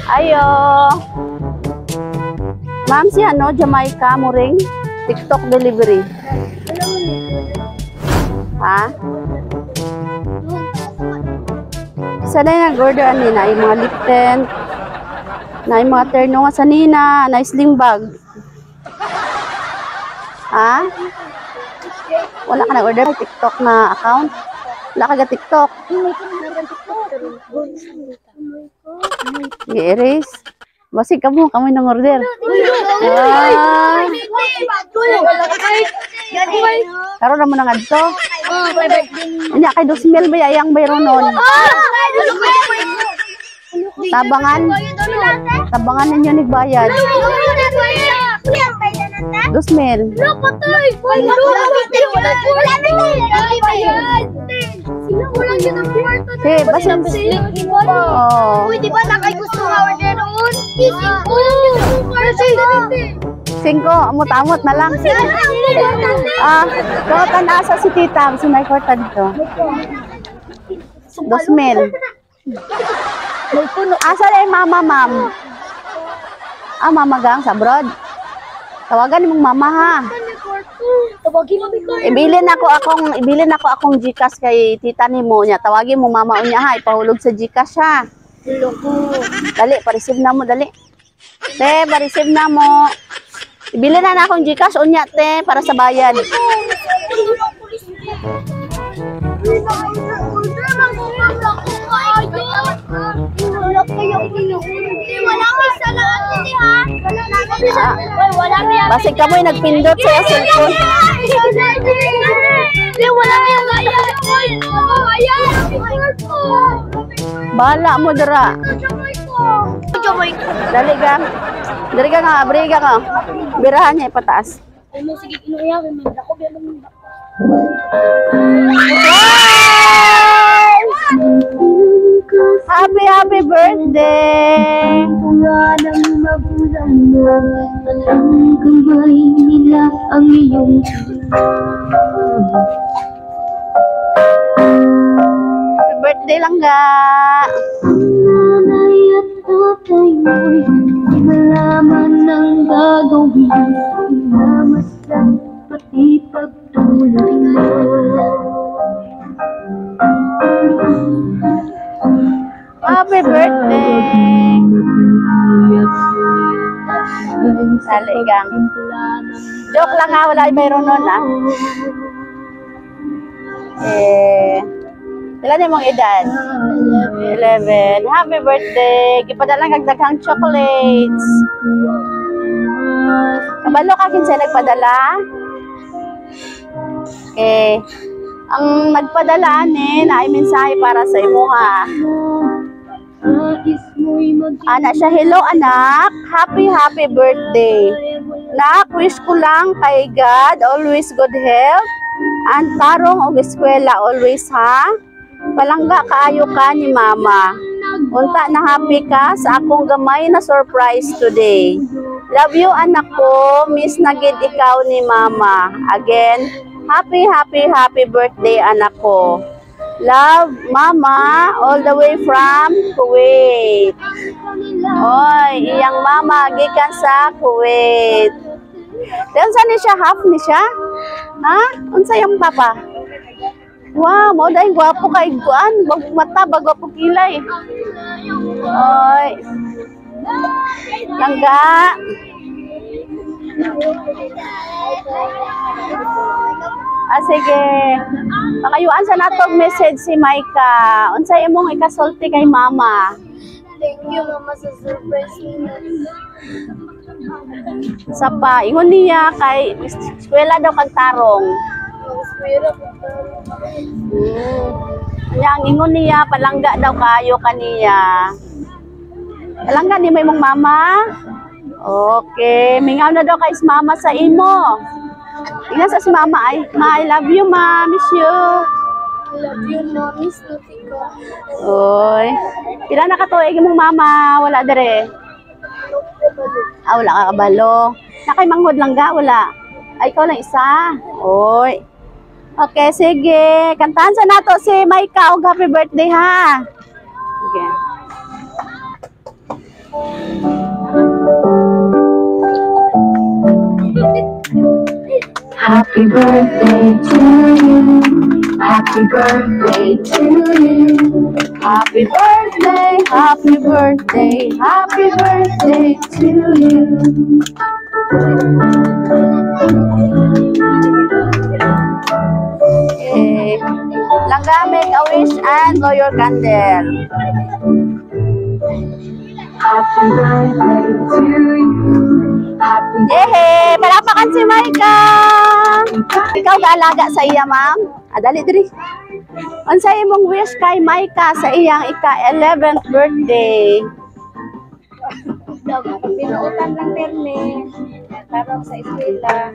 Ayo. Ma'am, si ano, Jamaica, Muring? TikTok delivery. Ha? Sana yung nag-order ani na yung mga lip tint, na yung mga terno nga sa nina, na sling bag. Ha? Wala ka nag-order TikTok na account? Wala ka ga TikTok? Gi-erase. Basig ka mo, kami nang order. Ah, karon na mo nang adto. Unya kay 2,000 ba ayang bayro nun? Tabangan. Tabangan ninyo ni bayad. 2,000. Hey, basin. Oh. Uy, di ba nakay gusto nga order noon? Singko, amot-amot na lang. Ah, kawatan asa si tita, si may kwarta dito. 2,000. Asa na yung mama, ma'am? Ah, mama gang sa abroad. Tawagan nimong mama ha. Ibilin ako akong GCash kay tita nimo nya. Tawagin mo mama unya ha, ipahulog sa GCash ha. Dali, pa-receive na mo, dali. Te, pa-receive na mo. Ibilin na akong GCash unya te para sa bayad. Basig ka mo'y nagpindot sa cellphone. Bahala mo dira. Dali ka. Dali ka nga, abriga ka. Birahan niya ipataas. Happy, happy birthday! Ng magulang mo, alam kamay nila ang iyong Happy birthday lang ga! Ang nanay at tatay mo'y di malaman ang gagawin. Sinamasdan pati pagtulog mo. Happy birthday! Dali gang. Joke lang ha, wala mayroon nun ah. Eh, ilan yung mong edad? 11. Happy birthday! Gipadala kag daghang chocolates. Kabalo ka kinsa nagpadala? Okay. Ang nagpadala ni na ay mensahe para sa imuha. Ana siya, hello anak. Happy happy birthday. Nak, wish ko lang kay God always good health and tarong og eskwela always ha. Palangga kaayo ka ni mama. Unta na happy ka sa akong gamay na surprise today. Love you anak ko. Miss na gid ikaw ni mama. Again, happy happy happy birthday anak ko. Love, mama, all the way from Kuwait. Oy, iyang mama gikan sa Kuwait. Unsa ni siya? Half ni siya? Ha? Unsa iyang papa? Wow, mao dahil gwapo kay kuan, bag mata, bag gwapo kilay. Oy. Langga. Ah, sige. Pakayuan sa natog message si Maika. Unsa imong ikasulti kay mama? Thank you mama sa surprise niyo. Sa pa, ingon niya kay eskwela daw kag tarong. Nya ang ingon niya palangga daw kayo kaniya. Palangga ni mo imong mama? Okay, mingaw na daw kay mama sa imo. Tingnan sa si mama ay, ma, I love you ma, miss you. I love you ma, miss na tika. Oy. Pila na katuig imong mama, wala dere. Ah, wala ka kabalo. Nakay manghod lang ga, wala. Ay, ikaw lang isa. Oy. Okay, sige. Kantahan sa nato si Maika og happy birthday ha. Okay. Happy birthday to you. Happy birthday to you. Happy birthday, happy birthday, happy birthday to you. Okay. Langga, make a wish and blow your candle. Happy birthday to you. Happy Yehey! Palakpakan si Maika! Ikaw gaalaga sa iya, ma'am? Ah, dali diri. Unsa imong wish kay Maika sa iyang ika-11th birthday? Pinuutan lang perme. Tarong sa eskwela.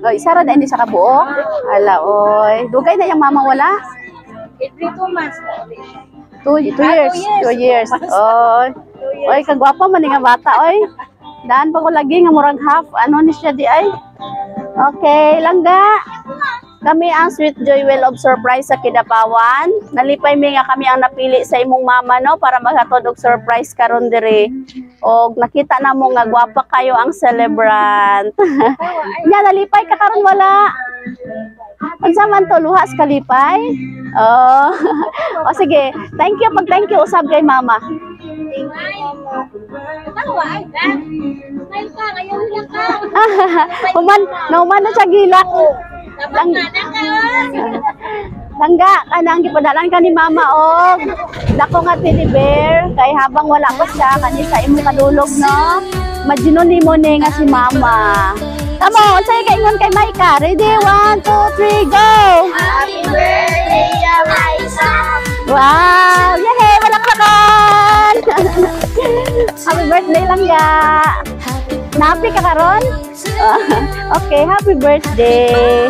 Oy, isa ra na ini sa kabuok. Ala, oy. Dugay na yung mama wala? Every 2 months na ulit siya. Two, two Ah, years. 2 years. 2 years. Oy. 2 years. Oy, kagwapa man ni nga bata, oy. Daan pa ko lagi nga murag half. Ano ni siya di ay? Okay, langga. Kami ang Sweet Joy Well of Surprise sa Kidapawan. Nalipay mi nga kami ang napili sa imong mama, no, para maghatod og surprise karon diri. Og nakita namo nga gwapa kayo ang celebrant. Nya, nalipay ka karon wala? Unsa man to, luhas kalipay? Oh. O sige, thank you pag thank you usab kay mama. Thank you, Mama. Tawa, ay, Dan. Smile ka, ngayon lang ka. Human, nauman na siya gilak. Dapat na na ka. Langga, kanang gipadalan ka ni mama og dako nga teddy bear kay habang wala pa siya kani sa imo kadulog, no. Imagine nimo ni nga si mama. Tamo, unsay kaingon kay Maika? Ready? One, two, three, go! Happy birthday, Maisa. Wow! Yay! Palakpakan! Happy birthday, langga! Nahappy ka karon? Okay, happy birthday!